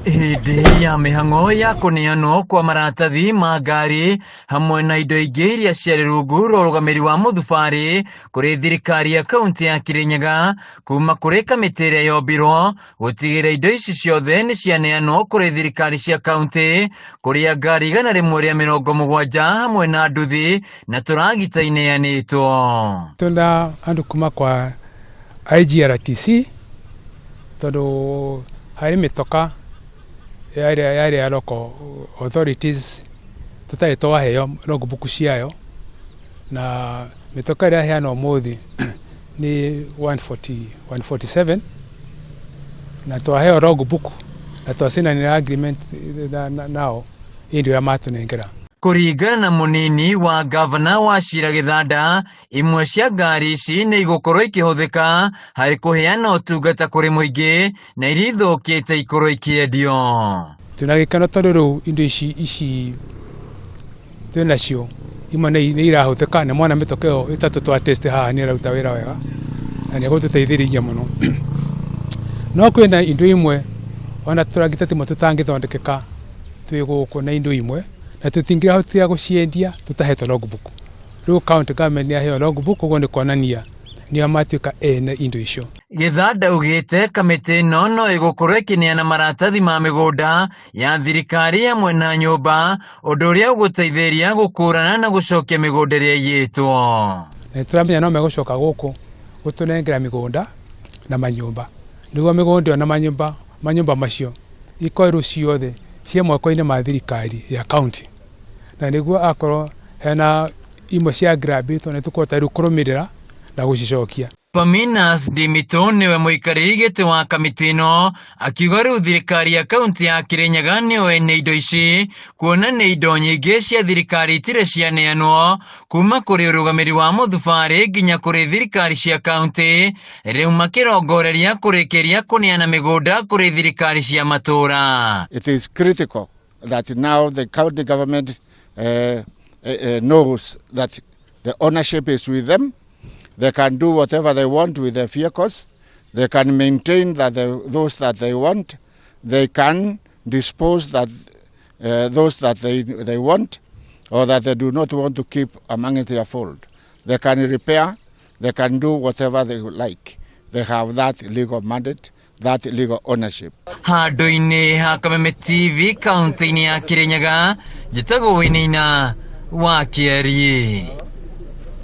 Hĩndĩ ya mĩhang'o ya kũneanwo kwa maratathi ma ngari hamwe na indo ingĩ iria ciarĩ rungu rwa ũrũgamĩrĩri wa mũthubarĩ kũrĩ thirikari ya kaunti ya Kirinyaga kuma kũrĩ kamĩtĩ ĩrĩa yombirwo gũtigĩrĩra indo ici ciothe nĩ cianeanwo kũrĩ thirikari cia kaunti, kũrĩa ngari 170 hamwe na nduthi na tũragita ineanĩtwo. Twenda andũ kuma kwa IGRTC tondũ harĩ mĩtoka yarĩ ya local authorities tũtarĩ twaheo logbook ciayo, na mĩtoka ĩrĩa yaheanwo ũmũthĩ nĩ 140, 147, na twaheo logbook na twacainanĩra agreement nao hĩndĩ ĩrĩa matũnengera. Kũringana na mũnini wa gavana wa Shira Gĩthanda, imwe cia ngari ici nĩ igũkorwo ikĩhũthĩka harĩ kũheana ũtungata kũrĩ mũingĩ na iria ithũkĩte ikorwo ikĩendio. Twĩna gĩkeno tondũ rĩu indo ici twĩ nacio imwe nĩ irahũthĩka, na mwana mĩtoka ĩyo ĩtatũ twa test haha nĩ ĩraruta wĩra wega na nĩ ĩgũtũteithĩrĩria mũno. No kwĩna indo imwe ona tũragita tũmwe tũtangĩthondekeka twĩ gũkũ na indo imwe na tũtingĩhotithia gũciendia tũtahetwo logbook. Rĩu county government nĩ yaheo logbook, ũguo nĩ kuonania nĩo matuĩka ene indo icio. Gĩthanda augĩte kamĩtĩ ĩno no ĩgũkorwo ĩkĩneana maratathi ma mĩgũnda ya thirikari hamwe na nyũmba, ũndũ ũrĩa ũgũteithĩrĩria gũkũrana na gũcokia mĩgũnda ĩrĩa ĩiyĩtwo. Na nĩtũramenya no megũcoka gũkũ gũtũnengera mĩgũnda na manyũmba, nĩguo mĩgũnda ĩyo na manyũmba macio ikorwo ciothe ciĩ moko-inĩ ma thirikari ya county, na nĩguo akorwo hena imwe cia grabĩtwo nĩ tũkũhota rĩu kũrũmĩrĩra na gũcicokia. Paminas Ndimito nĩwe mũikarĩri gĩtĩ wa kamĩtĩ ĩno akiuga rĩu thirikari ya kaunti ya Kirinyaga nĩyo ene indo ici, kuona nĩ indo nyingĩ cia thirikari itirĩ cianeanwo kuma kũrĩ ũrũgamĩrĩri wa mũthubarĩ nginya kũrĩ thirikari cia kaunti, rĩu makĩrongoreria kũrĩkĩria kũneana mĩgũnda kũrĩ thirikari cia matũũra. It is critical that now the county government knows that the ownership is with them. They can do whatever they want with their vehicles. They can maintain those that they want. They can dispose that those that they want or that they do not want to keep among their fold. They can repair, they can do whatever they like. They have that legal mandate, that legal ownership. Handũ-inĩ ha Kameme TV kaunti-inĩ ya Kirinyaga, njĩtagwo Wainaina wa Kĩariĩ.